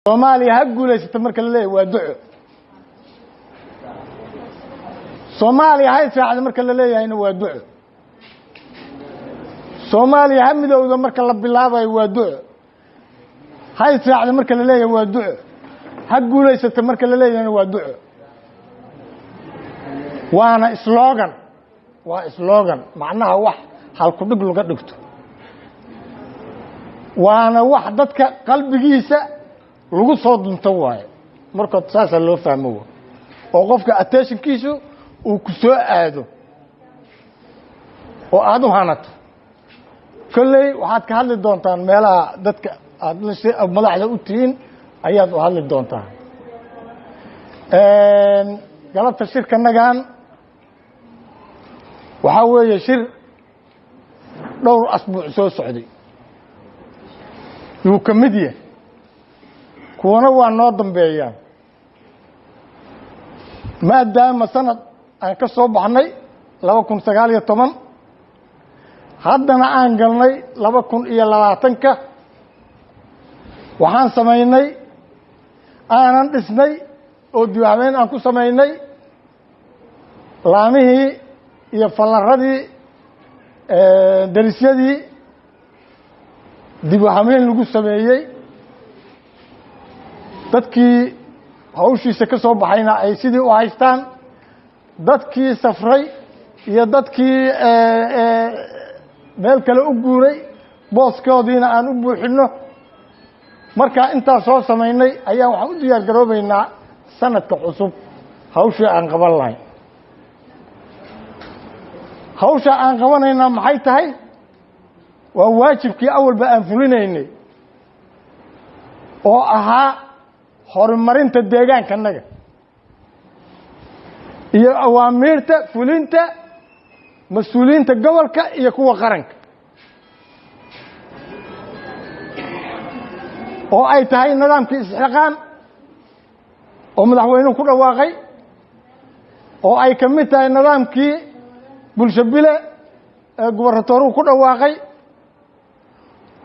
Soomaaliya ha guulaysato marka la leeyahay waa duco. Soomaaliya ha israacdo marka la leeyahayna waa duco. Soomaaliya ha midowdo marka la bilaabayo waa duco. Ha israacdo marka la leeyahay waa duco. Ha guulaysato marka la leeyahayna waa duco. Waana slogan, waa slogan, macnaha wax halkudhig laga dhigto, waana wax dadka qalbigiisa lagu soo dunto waaye. Marka saasaa loo fahmo wa oo qofka attentionkiisu uu ku soo aado oo aada u hanato. Kolley waxaad ka hadli doontaan meelaha dadka aada la madaxda u tihiin ayaad u hadli doontaan. Galabta shirkanagan waxaa weeye shir dhowr asbuuc soo socday yuu ka mid yahay, kuwana waa noo dambeeyaan. Maadaama sanad aan ka soo baxnay 2019, haddana aan galnay 2020-ka, waxaan samaynay aanan dhisnay oo dib-u-habeyn aan ku samaynay laamihii iyo fallaradii, darisyadii dib-u-habeyn lagu sameeyey. Dadkii hawshiisa ka soo baxayna ay sidii u haystaan, dadkii safray iyo dadkii meel kale u guuray booskoodiina aan u buuxinno. Markaa intaas soo samaynay ayaa waxaan u diyaar garoobaynaa sanadka cusub hawshii aan qaban lahayn. Hawsha aan qabanaynaa maxay tahay? Waa waajibkii awalba aan fulinaynay oo ahaa horumarinta deegaankanaga iyo awaamiirta fulinta mas-uuliyiinta gobolka iyo kuwa qaranka, oo ay tahay nidaamkii isxilqaan oo madaxweynuhu ku dhawaaqay, oo ay ka mid tahay nidaamkii bulsho bile ee gubarnatooruhu ku dhawaaqay,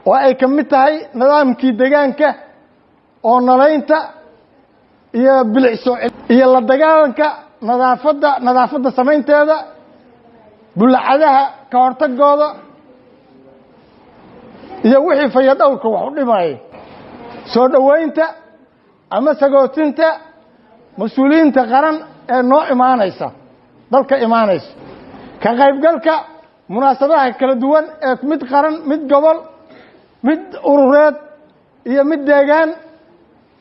oo ay ka mid tahay nidaamkii deegaanka oo nalaynta iyo bilicsoo iyo la dagaalanka nadaafadda, nadaafadda samaynteeda, bulacadaha ka hortagooda iyo wixii fayadhowrka wax u dhimaayay, soo dhoweynta ama sagootinta mas-uuliyiinta qaran ee noo imaanaysa, dalka imaanaysa, ka qaybgalka munaasabadaha kala duwan ee mid qaran, mid gobol, mid urureed iyo mid deegaan,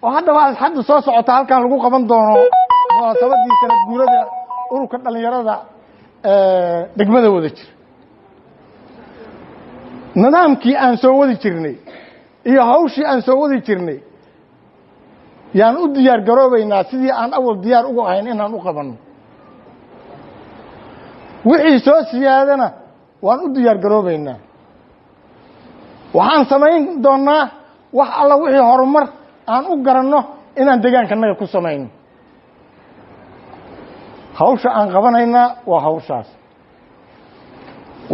oo haddaba hadda soo socota halkan lagu qaban doono munaasabadii sanad guurada ururka dhallinyarada degmada wada jira. Nidaamkii aan soo wadi jirnay iyo hawshii aan soo wadi jirnay yaan u diyaar garoobaynaa sidii aan awal diyaar ugu ahayn inaan u qabanno. Wixii soo siyaadana waan u diyaar garoobaynaa. Waxaan samayn doonnaa wax alla wixii horumar aan u garanno inaan deegaankanaga ku samayno. Hawsha aan qabanaynaa waa hawshaas.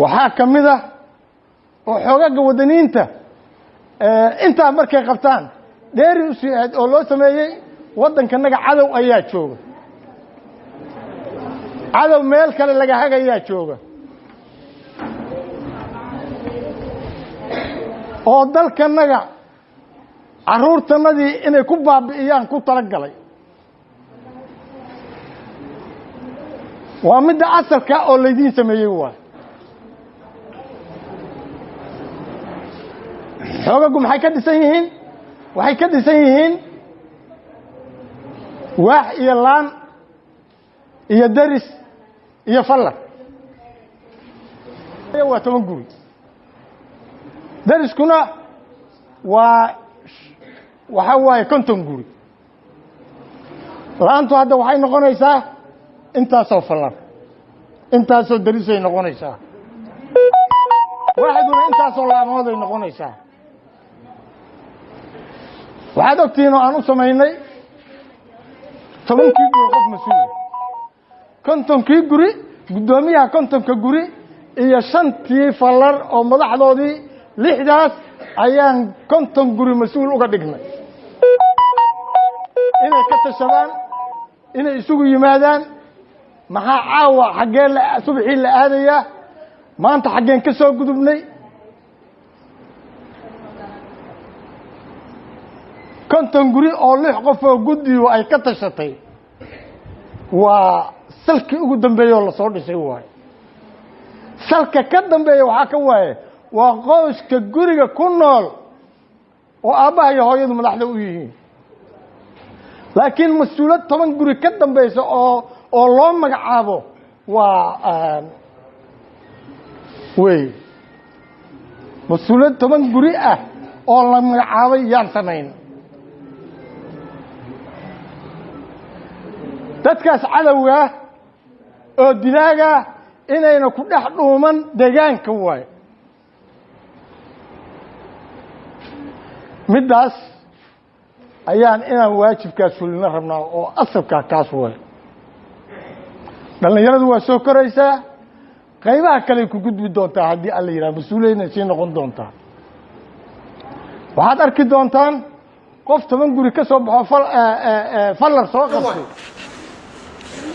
Waxaa ka mid ah oo xoogagga waddaniinta intaa markay qabtaan dheeri u sii ahayd oo loo sameeyey, waddankanaga cadow ayaa jooga, cadow meel kale laga hagayaa jooga, oo dalkanaga carruurtanadii inay ku baabi'iyaan ku tala galay. Waa midda asalka oo laydiin sameeyey waay. Xoogaggu maxay ka dhisan yihiin? Waxay ka dhisan yihiin waax iyo laan iyo deris iyo fallar. Waa 10 guri, deriskuna waa waxaa waaye 50 guri. Laantu hadda waxay noqonaysaa intaasoo fallar, intaasoo derisay noqonaysaa, waaxiduna intaasoo laamooday noqonaysaa. Waxaad ogtihiin oo aan u samaynay 10kii guri qof mas-uula, 50kii guri guddoomiyaha 50ka guri iyo 5tii fallar oo madaxdoodii 6daas ayaan 50 guri mas-uul uga dhignay. Inay ka tashadaan, inay isugu yimaadaan, maxaa caawa xaggee subaxii la aadayaa, maanta xaggeen ka soo gudubnay. 50 guri oo 6 qof oo guddigu ay ka tashatay waa salkii ugu dambeeye oo lasoo dhisay waaye. Salka ka dambeeya waxaa ka waaye waa qoyska guriga ku nool oo aabbaha iyo hooyadu madaxda u yihiin. Laakiin mas-uulad 10 guri ka dambaysa oo loo magacaabo waa wey mas-uulad 10 guri ah oo la magacaabay yaan samayn. Dadkaas cadowga oo dilaaga inayna ku dhex dhuuman deegaanka waaye. Middaas ayaan inaan waajibkaas fulino rabnaa oo asalkaa kaas waaye. Dhallinyaradu waa soo koraysaa, qaybaha kaley ku gudbi doontaa haddii alla yidhaha, mas-uuliyaynay sii noqon doontaa. Waxaad arki doontaan qof 10 guri ka soo baxo fallar soo qabtay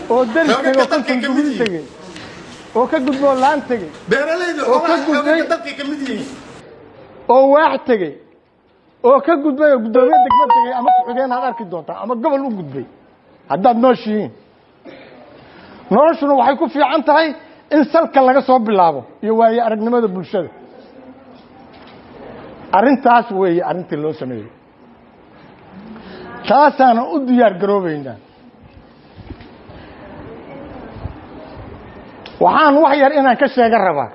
oo deris tegey oo 50 guri tegey oo ka gudboo laan tegey oo ka gudbay oo waax tegey oo ka gudbay oo guddoomiye degmo tegey ama ku-xigeen aad arki doontaa ama gobol u gudbay haddaad nooshihiin. Noloshuna waxay ku fiican tahay in salka laga soo bilaabo iyo waaye aragnimada bulshada. Arrintaas weeye arrintii loo sameeyey, taasaana u diyaar garoobeynaa. Waxaan wax yar inaan ka sheega rabaa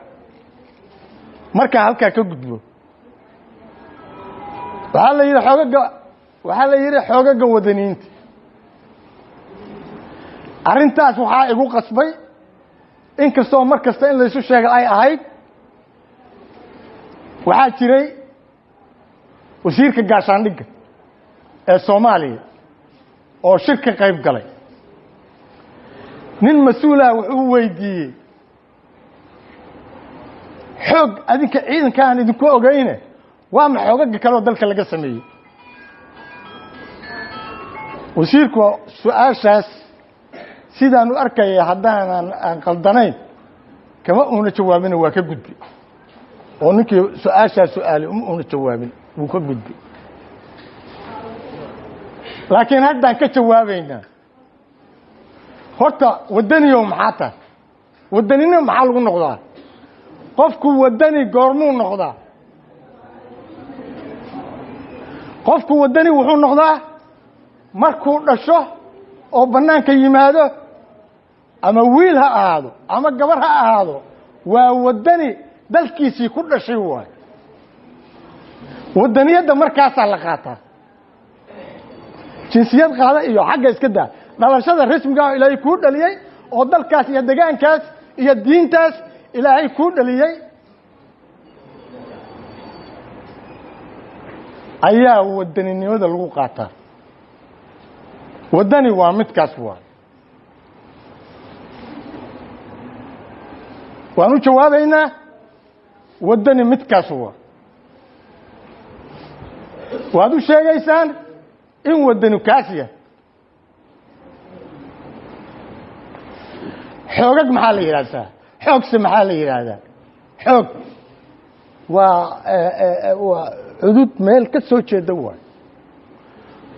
markaa halkaa ka gudbo. Waxaa la yidhi xoogaga, waxaa la yidhi xoogaga wadaniinta. Arrintaas waxaa igu qasbay, inkastoo mar kasta in laysu sheega ay ahayd. Waxaa jiray wasiirka gaashaandhigga ee Soomaaliya oo shir ka qayb galay. Nin mas-uulah wuxuu weydiiyey, xoog adinka ciidanka aan idinku ogeyne, waa ma xoogaga kaleoo dalka laga sameeyey? Wasiirku su-aashaas sidaan u arkaya haddaanan aan qaldanayn kama uuna jawaabina, waa ka gudbi. Oo ninkii su-aashaas su-aalay uma uuna jawaabin, wuu ka gudbi. Laakiin haddaan ka jawaabaynaa. Horta waddaniyow maxaa tahay? Waddaninimo maxaa lagu noqdaa? Qofku waddani goormuu noqdaa? Qofku waddani wuxuu noqdaa markuu dhasho oo bannaanka yimaado, ama wiil ha ahaado ama gabar ha ahaado, waa waddani dalkiisii ku dhashay waayo. Waddaniyadda markaasaa la qaataa. Jinsiyad qaada iyo xagga iska daa, dhalashada rasmiga ah ilaahay kuu dhaliyey oo dalkaas iyo degaankaas iyo diintaas ilaahay kuu dhaliyey ayaa wadaninimada lagu qaataa. Waddani waa midkaas waay. Waan u jawaabaynaa, waddani midkaas waa. Waad u sheegaysaan in waddani kaas yahay. Xoogag maxaa la yidhahdaa? Xoogse maxaa la yidhaahdaa? Xoog waa cudud meel ka soo jeeda waay.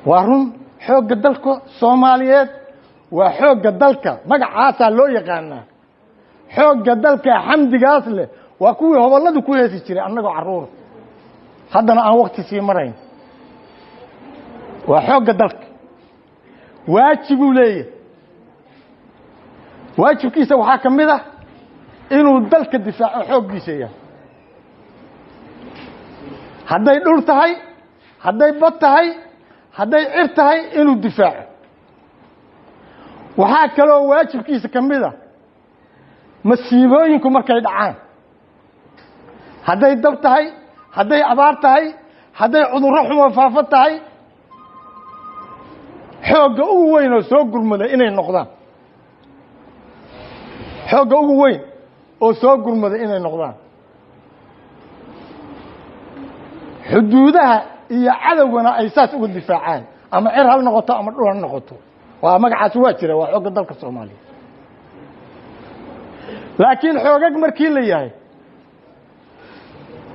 Waa run, xoogga dalka Soomaaliyeed waa xoogga dalka, magacaasaa loo yaqaanaa. Xoogga dalka xamdigaas leh waa kuwii hobolladu ku heesi jiray annagoo carruur, haddana aan wakti sii marayn. Waa xoogga dalka, waajibuu leeyahay. Waajibkiisa waxaa ka mid ah inuu dalka difaaco xooggiisa yahay. Hadday dhul tahay, hadday bad tahay, hadday cir tahay, inuu difaaco. Waxaa kaloo waajibkiisa ka mid ah masiibooyinku markay dhacaan, hadday dab tahay, hadday abaar tahay, hadday cudurro xumo faafo tahay, xoogga ugu weyn oo soo gurmada inay noqdaan. Xoogga ugu weyn oo soo gurmada inay noqdaan. Xuduudaha iyo cadowgana ay saas uga difaacaan. Ama cir ha noqoto ama dhul ha noqoto, waa magacaasi waa jira, waa xoogga dalka Soomaaliya. Laakiin xoogag markii la yahay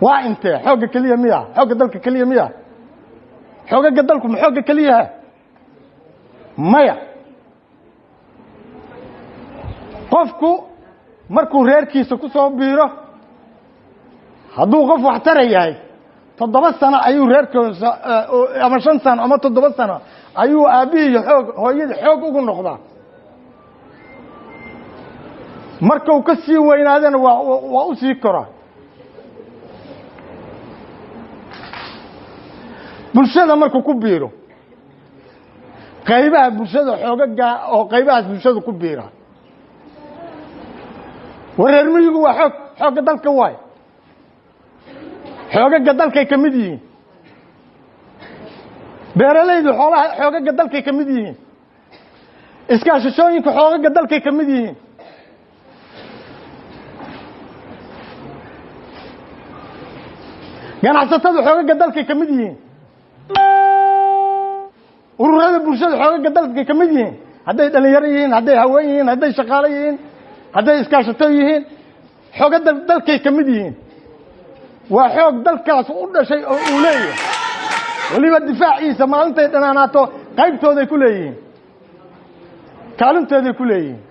waa intee? Xoogga keliya miya? Xoogga dalka keliya miya? Xoogaga dalku ma xoogga keliyaha? Maya. Qofku markuu reerkiisa ku soo biiro, hadduu qof waxtara yahay, 7 sano ayuu reerkiisa ama 5 sano ama 7 sano ayuu aabbihii iyo xoog hooyadii xoog ugu noqdaa. Markuu ka sii weynaadana waa u sii koraa. Bulshada markuu ku biiro, qaybaha bulshada xoogagaa oo qaybahaas bulshada ku biira. War reer miyigu waa xoog, xoogga dalka waay, xoogaga dalkay ka mid yihiin. Beeralaydu xoolaha xoogaga dalkay ka mid yihiin. Iskaashashooyinku xoogaga dalkay ka mid yihiin. Ganacsatadu xoogaga dalkay ka mid yihiin. Ururada bulshada xoogaga dalkay ka mid yihiin, hadday dhalinyaro yihiin, hadday haween yihiin, hadday shaqaalo yihiin, hadday iskaashato yihiin, xooga dalkay ka mid yihiin. Waa xoog dalkaas u dhashay oo uu leeyahay. Weliba difaaciisa maalintay dhanaanaato qaybtooday ku leeyihiin, kaalintooday ku leeyihiin.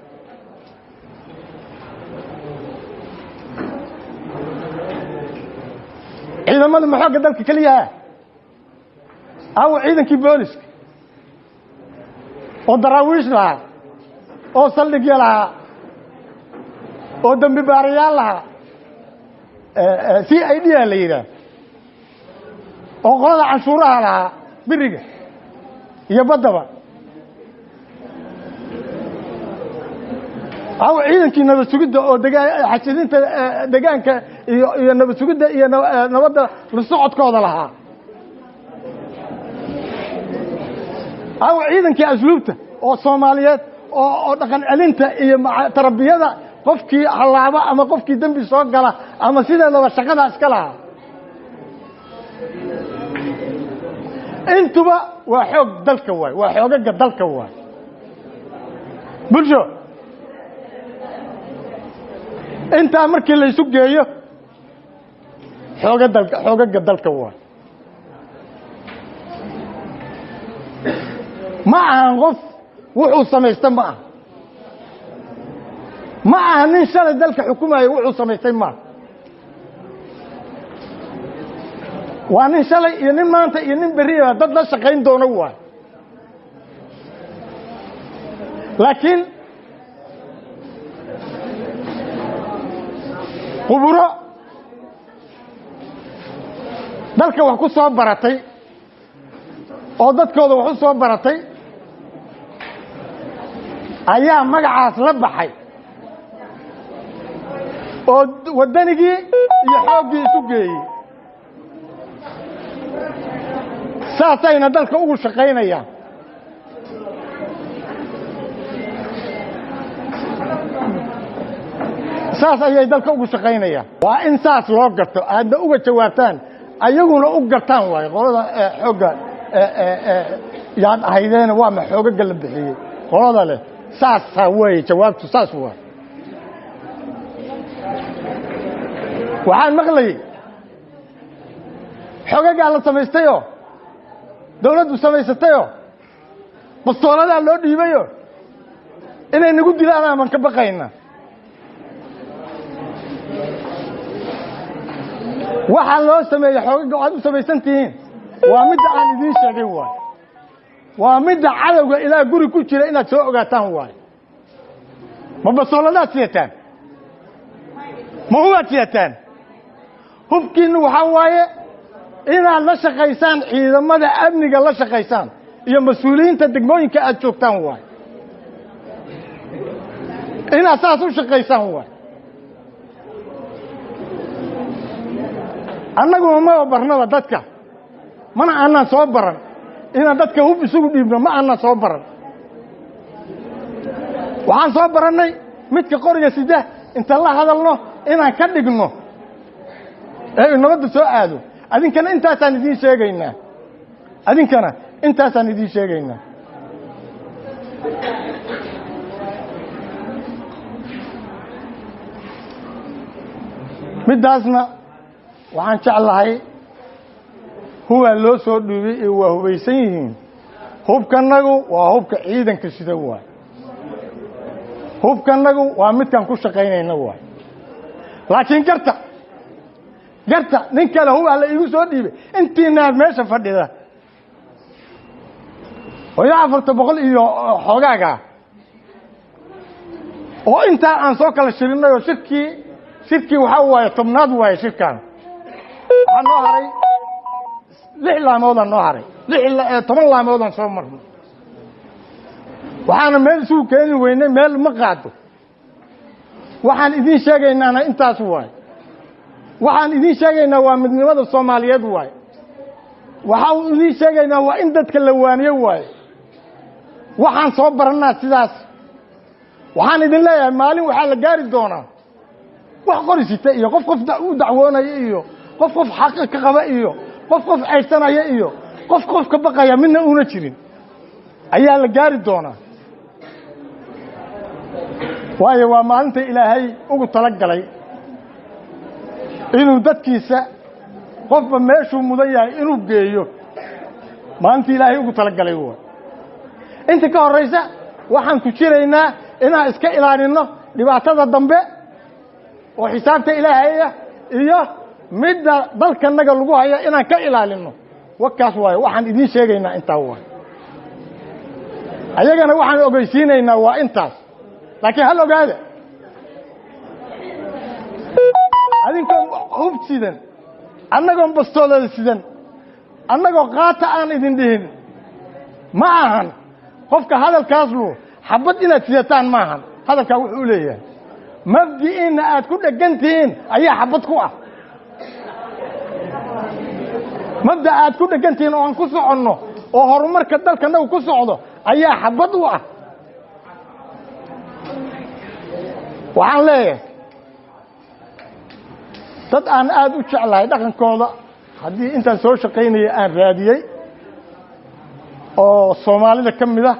Ciidamada ma xoogga dalka keliyaha? Aw ciidankii booliska oo daraawiish lahaa, oo saldhigya lahaa, oo dembi baarayaal lahaa, CID a la yidhaah, oo qolada canshuuraha lahaa, biriga iyo baddaba? Aw ciidankii nabad sugidda oo xasidinta degaanka iyo nabad sugidda iyo nabadda la socodkooda lahaa? Aw ciidankii asluubta oo Soomaaliyeed oo dhaqan celinta iyo tarbiyada qofkii hallaaba ama qofkii dembi soo gala ama sideedaba shaqada iska lahaa? Intuba waa xoog dalka waay, waa xoogaga dalka waay. Bulsho intaa markii laysu geeyo xooga dalka, xoogaga dalka waay. Ma ahan qof wuxuu samaysta, ma aha, ma aha nin shalay dalka xukumaya wuxuu samaystay maaha. Waa nin shalay iyo nin maanta iyo nin berriba dad la shaqayn doono waay. Laakiin quburo dalka wax ku soo baratay oo dadkooda wax u soo baratay ayaa magacaas la baxay oo waddanigii iyo xooggii isu geeyey, saasayna dalka ugu shaqaynayaan. Saas ayay dalka ugu shaqaynayaan. Waa in saas loo garto, aadna uga jawaabtaan, ayaguna u gartaan waayo. Qolada xoogga yaad ahaydeena, waa ma xoogaga la bixiyey qolada leh? Saasaa weeye jawaabtu, saas waay. Waxaan maqlayey xoogagaa la samaystayoo dawladdu samaysatayoo bastooladaa loo dhiibayoo inay nagu dilaan aman ka baqayna. Waxaa loo sameeyey xoogaga aad u samaysan tihiin waa midda aan idiin sheegay waay, waa midda cadowga ilaa guri ku jira inaad soo ogaataan waay. Ma bastooladaad siyataan? Ma hubaad siyataan? Hubkiinnu waxaa waaye inaad la shaqaysaan ciidamada amniga, la shaqaysaan iyo mas-uuliyiinta degmooyinka aad joogtaan waay, inaad saas u shaqaysaan waay. Annaguma maba barnaba dadka, mana aanaan soo baran inaan dadka hub isugu dhiibno, ma aanaan soo baran. Waxaan soo barannay midka qoriga sida inta la hadalno inaan ka dhigno ee nabadda soo aado. Adinkana intaasaan idiin sheegaynaa, adinkana Intaasaan idiin sheegaynaa. Middaasna waxaan jeclahay hubaa loo soo dhuubay ee waa hubaysan yihiin. Hubkanagu waa hubka ciidanka sida waay. Hubkanagu waa midkaan ku shaqaynayna waay. Laakiin garta garta nin kale hubaa la iigu soo dhiibay intiinaa meesha fadhida oo ilaa 400 iyo xoogaagaa oo intaa aan soo kala shirinay oo shirkii waxaa waaye 10aad waaye shirkan. Waxaa noo haray 6 laamoodaan noo haray, 10 laamoodaan soo marnay. Waxaana meel isugu keeni weynay, meel ma qaado. Waxaan idiin sheegaynaana intaas waaye. Waxaan idiin sheegaynaa waa midnimada Soomaaliyeed waaye. Waxaan idiin sheegaynaa waa in dadka la waaniyo waaye. Waxaan soo barannaa sidaas. Waxaan idin leeyahay maalin waxaa la gaari doonaa wax qori sita iyo qof qof u dacwoonaya iyo qof qof xaq ka qaba iyo qof qof ceyrsanaya iyo qof qof ka baqaya midna uuna jirin ayaa la gaari doonaa. Waayo waa maalinta Ilaahay ugu talagalay inuu dadkiisa qofba meeshuu mudan yahay inuu geeyo. Maalinta Ilaahay ugu talagalay waa inta ka horreysa. Waxaan ku jiraynaa inaan iska ilaalinno dhibaatada dambe oo xisaabta Ilaahaya iyo midda dalkanaga lagu haya inaan ka ilaalinno. Wakaas waaye waxaan idiin sheegaynaa intaa waaye. Ayagana waxaan ogeysiinaynaa waa intaas. Laakiin hal ogaada, adinkoon hub sidan, annagoon bastoolada sidan, annagoo qaata aan idin dhihin ma ahan. Qofka hadalkaas lu xabad inaad sidataan ma ahan. Hadalkaa wuxuu leeyahay mabdi'iinna aad ku dheggan tihiin ayaa xabad ku ah. Mabda aad ku dheggan tihiin oo aan ku soconno oo horumarka dalkanagu ku socdo ayaa xabad u ah. Waxaan leeyahay dad aan aad u jeclahay dhaqankooda haddii intaan soo shaqaynaya aan raadiyey oo Soomaalida ka mid ah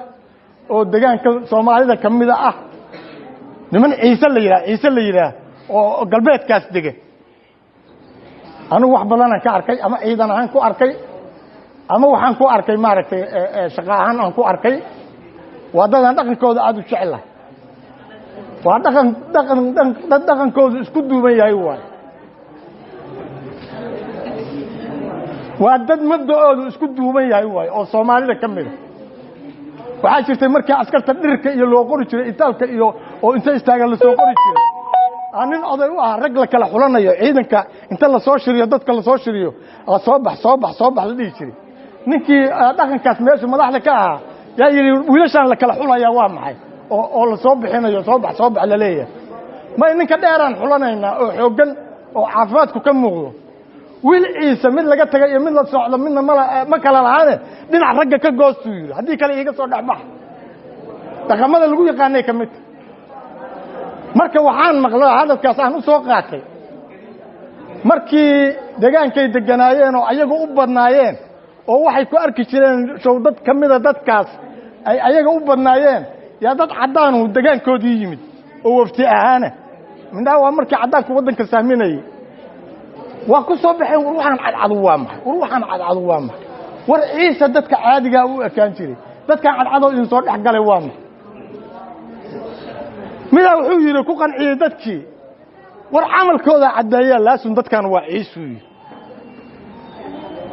oo deegaanka Soomaalida ka mid ah, niman Ciise la yidhaah, Ciise la yidhaah oo galbeedkaas dega. Anigu wax badanaan ka arkay, ama ciidan ahaan ku arkay, ama waxaan ku arkay maaragtay shaqo ahaan aan ku arkay. Waa dadaan dhaqankooda aada u jeclahay. Waa dhaqan dhaqan dad dhaqankoodu isku duuban yahay waay. Waa dad mabda'oodu isku duuban yahay waay oo Soomaalida ka mid ah. Waxaa jirtay markii askarta dhirka iyo loo qori jiray itaalka iyo oo inta istaagan la soo qori jiray, aan nin oday u ahaa rag la kala xulanayo ciidanka inta la soo shiriyo, dadka la soo shiriyo, soo bax soo bax soo bax la dhihi jiray. Ninkii dhaqankaas meesha madaxda ka ahaa yaa yidhi wiilashaan la kala xulayaa waa maxay oo la soo bixinayo soo bax soo bax la leeyahay? May ninka dheeraan xulanaynaa oo xooggan oo caafimaadku ka muuqdo. Wiil Ciise mid laga tagay iyo mid la socdo midna ma kala lahaane dhinac ragga ka goostuu yidhi, haddii kale iiga soo dhexbax. Dhaqamada lagu yaqaanay ka mid. Marka waxaan maqlay hadalkaas aan u soo qaatay markii degaankay deganaayeen oo ayagu u badnaayeen oo waxay ku arki jireen show dad ka mida dadkaas ay ayaga u badnaayeen, yaa dad caddaanu degaankoodii yimid oo wafti ahaana. Mindhaa waa markii caddaanku waddanka saaminayay. Waa ku soo baxeen, war waxaan cadcadu waa maxay? War waxaan cadcadu waa maxay? War Ciise dadka caadigaa u ekaan jiray, dadkan cadcadoo idin soo dhex galay waa maxay? Midaa wuxuu yidhi ku qanciyey dadkii, war camalkoodaa caddeeya laasun dadkan waa Ciisuu yidhi.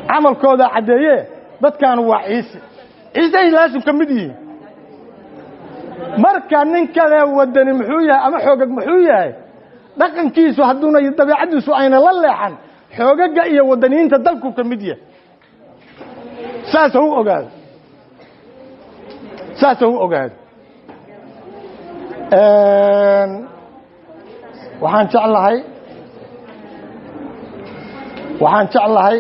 Camalkoodaa caddeeye dadkan waa Ciise, Ciise ay laasun ka mid yihiin. Marka nin kale wadani muxuu yahay ama xoogag muxuu yahay, dhaqankiisu hadduuna dabeecaddiisu ayna la leexan xoogaga iyo wadaniyiinta dalku ka mid yahay. Saas ha u ogaado, saas ha u ogaado. Waxaan jeclahay, waxaan jeclahay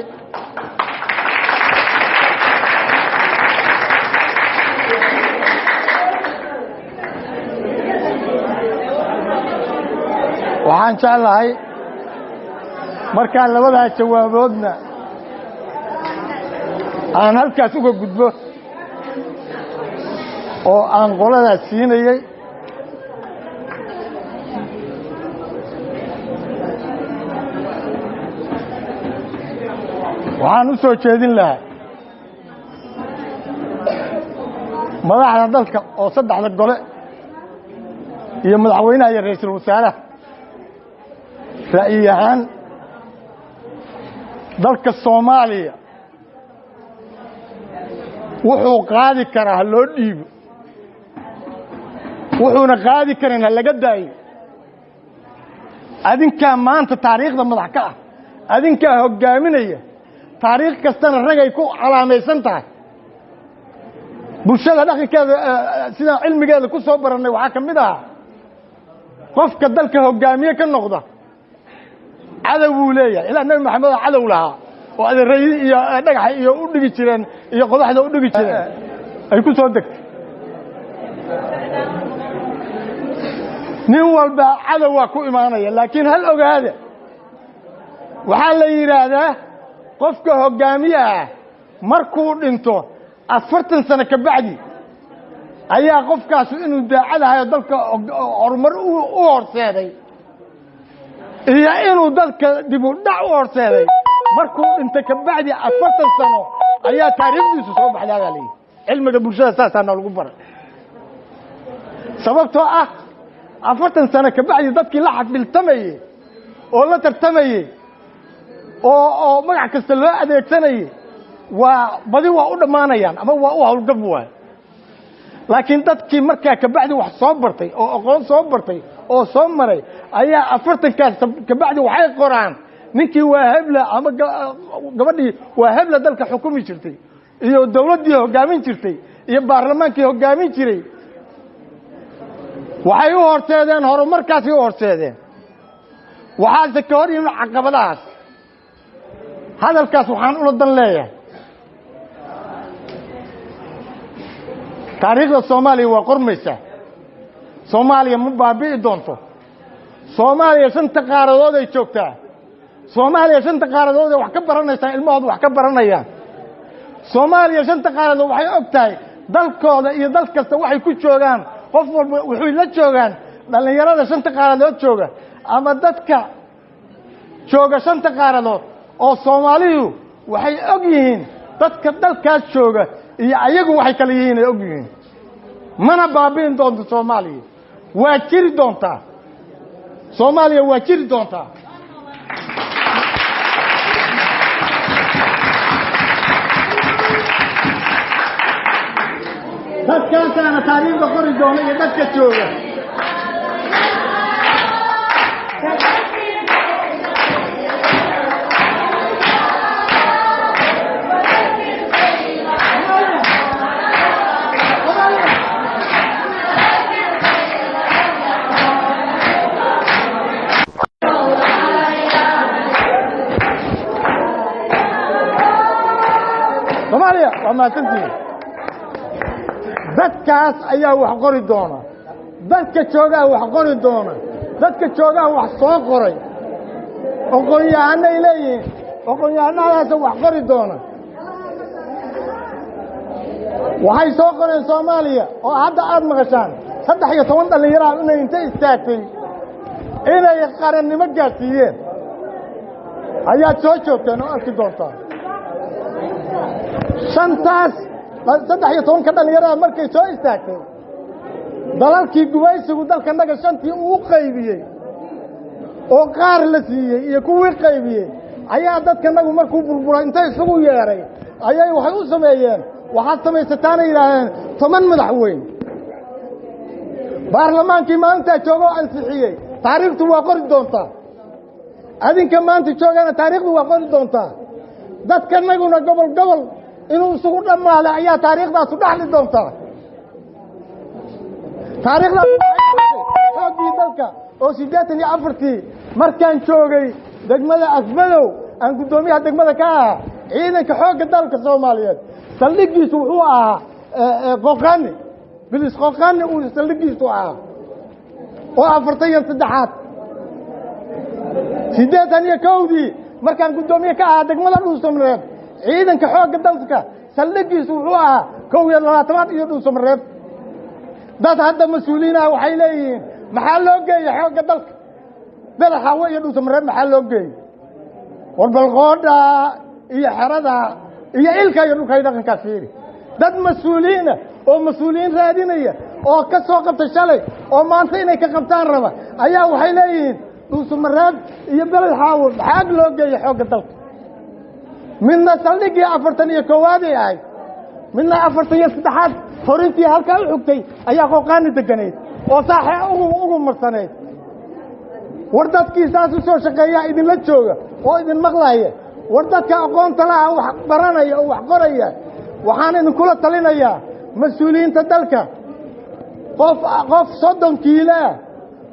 waxaan jeclahay markaa labadaa jawaaboodna Aan halkaas uga gudbo oo aan qoladaas siinayey. Waxaan u soo jeedin lahaa madaxda dalka oo saddexda gole iyo madaxweynaha iyo ra'iisul wasaaraha, ra'yi ahaan dalka Soomaaliya wuxuu qaadi karaa ha loo dhiibo, wuxuuna qaadi karin ha laga daayo. Adinkaa maanta taariikhda madax ka ah, adinkaa hoggaaminaya, taariikh kastana ragay ku calaamaysan tahay. Bulshada dhaqankeeda sidaan cilmigeeda ku soo barannay waxaa ka mid ahaa qofka dalka hoggaamiye ka noqda cadow buu leeyahay. Ilaa Nebi Maxamed oo cadow lahaa oo adeeray iyo dhagaxa iyo u dhigi jireen iyo qodaxda u dhigi jireen ay ku soo degtay. Nin walba cadow waa ku imaanaya, laakiin hal ogaada, waxaa la yidhaahdaa qofka hoggaamiyaha markuu dhinto 40 sano ka bacdi ayaa qofkaasu inuu daacadahayo dalka horumar u horseeday iyo inuu dalka dib u dhac u horseeday. Markuu dhinto ka bacdi 40 sano ayaa taariikhdiisu soo baxdaa baa layidhi. Cilmiga bulshada saasaa noolagu baray, sababtoo ah 40 sano ka bacdi dadkii la xafiltamayey oo la tartamayey oo magac kasta loo adeegsanayey waa badi waa u dhammaanayaan ama waa u hawlgab waay. Laakiin dadkii markaa kabacdi wax soo bartay oo aqoon soo bartay oo soo maray ayaa 40kaas kabacdi waxay qoraan ninkii waa hebla ama gabadhii waa hebla dalka xukumi jirtay iyo dawladdii hoggaamin jirtay iyo baarlamaankii hoggaamin jiray. Waxay u horseedeen horumarkaasay u horseedeen, waxaase ka hor yimid caqabadahaas. Hadalkaas waxaan ula dan leeyahay taariikhda Soomaaliya waa qormaysaa. Soomaaliya ma baabi'i doonto. Soomaaliya shanta qaaradood ay joogtaa. Soomaaliya shanta qaaradood ay wax ka baranaysaa, ilmahooda wax ka baranayaan. Soomaaliya shanta qaaradood waxay og tahay dalkooda iyo dal kasta waxay ku joogaan. Qof walba wuxuu la joogaan dhallinyarada shanta qaaradood jooga ama dadka jooga shanta qaaradood oo Soomaaliyu waxay og yihiin dadka dalkaas jooga iyo ayagu waxay kala yihiin ay og yihiin. Mana baabi'in doonto Soomaaliya, waa jiri doontaa. Soomaaliya waa jiri doontaa. Dadkaasaana taariikhda qori doona iyo dadka jooga. Soomaaliya waa mahadsantihiin. Dadkaas ayaa wax qori doona, dadka joogaa wax qori doona, dadka joogaa wax soo qoray, aqoon-yahanay leeyihiin, aqoon-yahanadaasa wax qori doona. Waxay soo qoreen Soomaaliya oo hadda aada maqashaan 13 dhallinyaraha inay inta istaagtay inay qarannimo gaadhsiiyeen ayaad soo joogteen oo arki doontaan. Shantaas 13ka dhallinyarada markay soo istaagtay dalalkii gumaysigu dalkanaga shantii uu qaybiyey oo qaar la siiyey iyo kuwii qaybiyey ayaa dadkanagu markuu burburay inta isugu yeeray ayay waxay u sameeyeen, waxaad samaysataanay yidhaaheen 10 madaxweyne. Baarlamaankii maalintaa jooga oo ansixiyey taariikhtu waa qori doontaa. Adinka maanta joogana taariikhdu waa qori doontaa. Dadkanaguna gobol gobol inuu isugu dhammaaday ayaa taariikhdaasu dhaxli doontaa. Taariikhdaas xooggii dalka oo 84tii markaan joogay degmada Afmadow aan guddoomiyaha degmada ka ahaa, ciidanka xoogga dalka Soomaaliyeed saldhiggiisu wuxuu ahaa Qoqani, bilis Qoqani uu saldhiggiisu ahaa oo 43aad. 81dii markaan guddoomiye ka ahaa degmada Dhuusamareeb ciidanka xoogga dalka Saldhiggiisu wuxuu ahaa 21aad iyo Dhuusamareeb. Dad hadda mas-uuliyiinaha waxay leeyihiin, maxaa loo geeyey xoogga dalka Belaxaawe iyo Dhuusamareeb? Maxaa loo geeyey? War balqoodha iyo xerada iyo ilka iyo dhulka iyo dhaqankaa fiiri. Dad mas-uuliyiina oo mas-uuliyiin raadinaya oo ka soo qabtay shalay oo maanta inay ka qabtaan raba ayaa waxay leeyihiin, Dhuusamareeb iyo Beled Xaawo maxaa loo geeyey xoogga dalka? Midna saldhiggii 41aad ay ahayd, midna 43aad. Horintii halkaa u xugtay ayaa Qooqaani deganayd oo saaxe ugu marsanayd. War dadkii saas u soo shaqeeyaa idinla jooga oo idin maqlaya. War dadka aqoonta laha, wax baranaya oo wax qoraya, waxaan idinkula talinayaa, mas-uuliyiinta dalka, qof 30 kiiloah,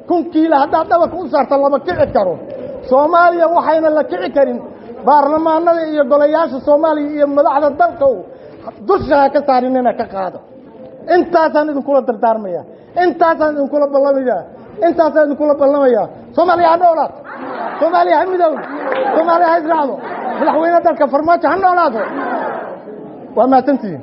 1000 kiilo haddaad dhabarka u saarta lama kici karo. Soomaaliya waxayna la kici karin baarlamaanada iyo golayaasha Soomaaliya iyo madaxda dalka dusha ha ka saarinina, ka qaado. Intaasaan idinkula dardaarmaya, intaasaan idinkula ballamaya, intaasaan idinkula ballamaya. Soomaaliya ha noolaato, Soomaaliya ha midowdo, Soomaaliya ha israacdo. Madaxweyne dalka Farmaajo ha noolaado. Waa mahadsantihiin.